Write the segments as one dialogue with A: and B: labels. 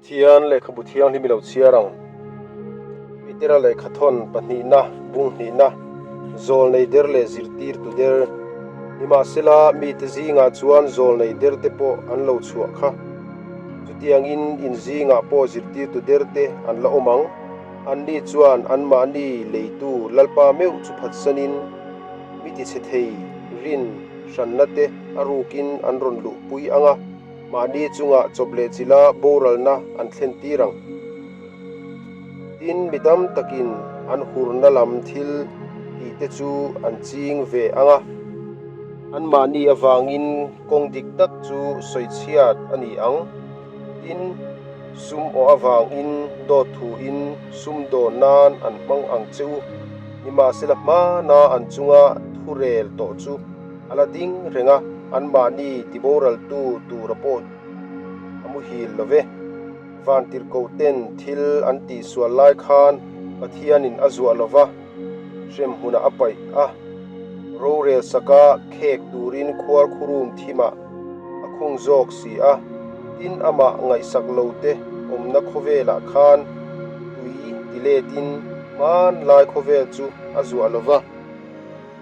A: Pathian lehkhabu thianghlim i lo chhiar ang. Petera lehkhathawn pahnihna, bung hnihna, zawlnei der leh zirtirtu der. Nimahsela, mite zingah chuan zawlnei derte pawh an lo chhuah kha. Chutiangin in zingah pawh zirtirtu derte an la awm ang. Anni chuan anmahni leitu Lalpa meuh chu phatsanin mi tichhe thei rin hranna te a rukin an rawn luhpui ang a, mahni chungah chawp leh chila boralna an thlen tir ang. Tin, mi tam takin an hurna lam thil tih te chu an ching ve ang a, anmahni avangin kawng dik tak chu sawichhiat a ni ang. Tin, sum awh avangin dawt thuin sum dawn nan an hmang ang che u. Nimahsela hmana an chunga thurel tawh chu a la ding reng a, anmahni tiboraltu tura pawh a muhil lo ve. Vantirhkohten thil an tihsual lai khan Pathianin a zuah lo va, hremhmunah a paih a, rorel saka khek turin khuarkhurum thimah a khung zawk si a, tin amah ngaihsak lo te awmna khawvelah khan tui ti letin hmanlai khawvel chu a zuah lo va.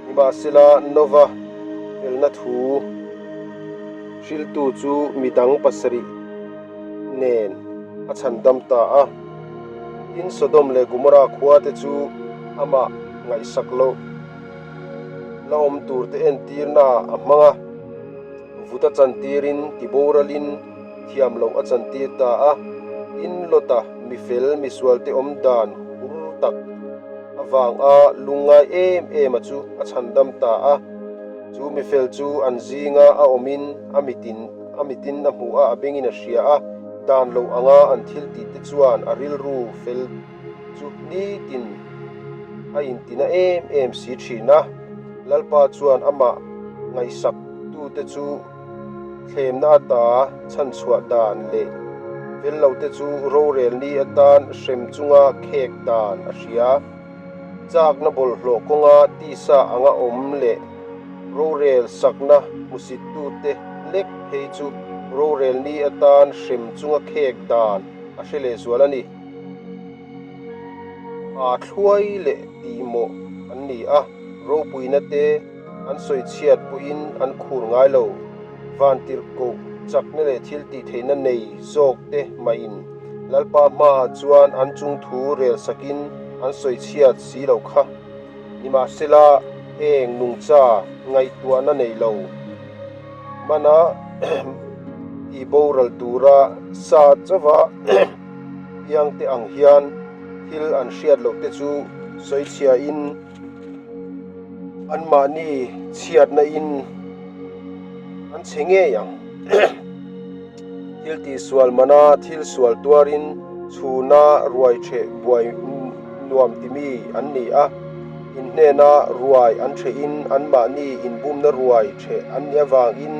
A: Nimahsela Nova felna thu hriltu chu midang pasarih nen a chhandam ta a, tin Sodom leh Gomorrah khua te chu amah ngaihsak loh la awm tur te entirna a hmang a. Vut a chantirin tiboralin thiam loh a chantir ta a, tin Lota mifel misualte awm dan hur tak avanga lungngai em em a chu a chhandam ta a. Chu mifel chu an zinga a awmin a mitin a mitin a hmu a, a bengin a hria a, dan loh anga an thil tih te chuan a rilru fel chu nitin a intina em em si thin a. Lalpa chuan amah ngaihsak tute chu thlemna ata chhanchhuah dan leh fel lote chu rorel ni atan hrem chunga khek dan a hria. Chakna bawlhhlawh kawnga tisa anga awm leh rorel sakna hmusittute lek phei chu rorel ni atan hrem chunga khek dan a hre lehzual a ni. A thluai leh tihmawh an ni a, ropuina te an sawi chhiat pawhin an khur ngai lo. Vantirhkoh chakna leh thil tih theihna nei zawk te mahin Lalpa hmaah chuan an chung thu rel sakin an sawi chhiat si lo kha. Nimahsela, heng nungcha ngaihtuahna nei lo mana tihboral tura sa chauha piangte ang hian thil an hriat loh te chu sawi chhiain anmahni chhiatna in an chhe ngei ang. Thil tihsual mana thil sual tuarin chhuna ruai ṭheh buai nuam timi an ni a, in hnena ruai an ṭhehin anmahni inbumna ruai ṭheh an nih avangin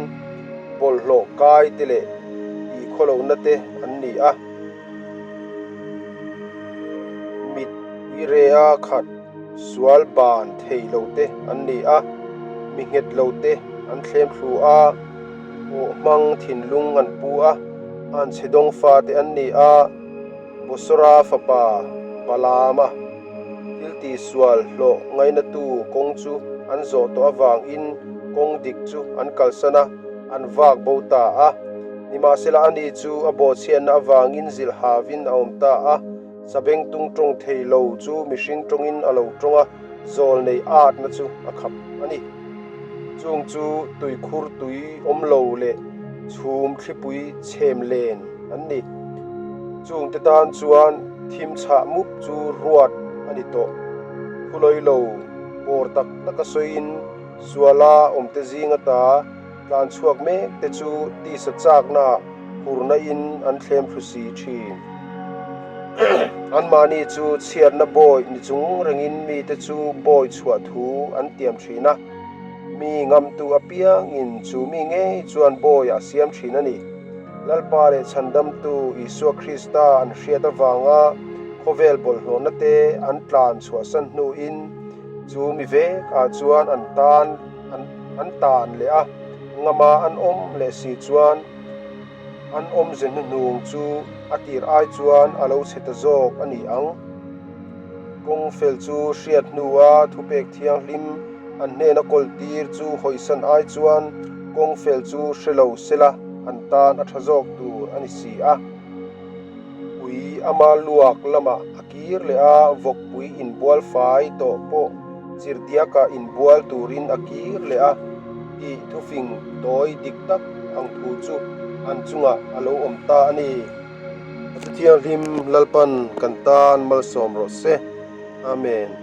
A: bawlhhlawh kai te leh tihkhawlohna te an ni a. Mit uirea khat sual ban thei lo te an ni a, mi nghet lo te an thlem thlu a, awh hmang thinlung an pu a, an chhe dawng fa te an ni a, Bosora fapa Balaama thil tihsual hlawh ngainatu kawng chu an zawh tawh avangin kawng dik chu an kalsan a, an vak bo ta a. Nimahsela ani chu a bawhchhiatna avangin zilh havin a awm ta a. Sabengtung tawng thei lo chu mihring tawngin a lo tawng a, zawl nei atna chu a khap a ni. Chung chu tuikhur tui awm lo leh chhum thlipui chhem len an ni. Chungte tan chuan thim chhah mup chu ruat a ni tawh. Khulawi lo pawr tak taka sawiin suala awmte zing ata Tlan chhuak mek te chu tisa chakna hurna in an thlem thlu si thin. Anmahni chu chhiatna bawi ni chung rengin mite chu bawi chhuah thu an tiam thin a, mi ngamtu apiangin chu mi ngei chuan bawi a siam thin a ni. Lalpa leh Chhandamtu Isua Krista an hriat avanga khawvel bawlhhlawhna te an tlan chhuahsan hnuin chu mi vekah chuan an tan an tan leh a, ngama an awm leh si chuan An awmze hnuhnung chu a tir ai chuan a lo chhe ta zawk a ni ang. Kawng fel chu hriat hnua thupek thianghlim an hnena kawl tir chu hawisan ai chuan kawng fel chu hre lo sela an tan a tha zawk tur a ni si a. Ui ama luak lamah a kir leh a, vawkpui inbual fai tawh pawh chirhdiaka inbual turin a kir leh a tih thufing tawi dik tak ang thu chu an chungah a lo awm ta a ni. A Thianghlim Lalpan kan tan malsawm rawh se. Amen.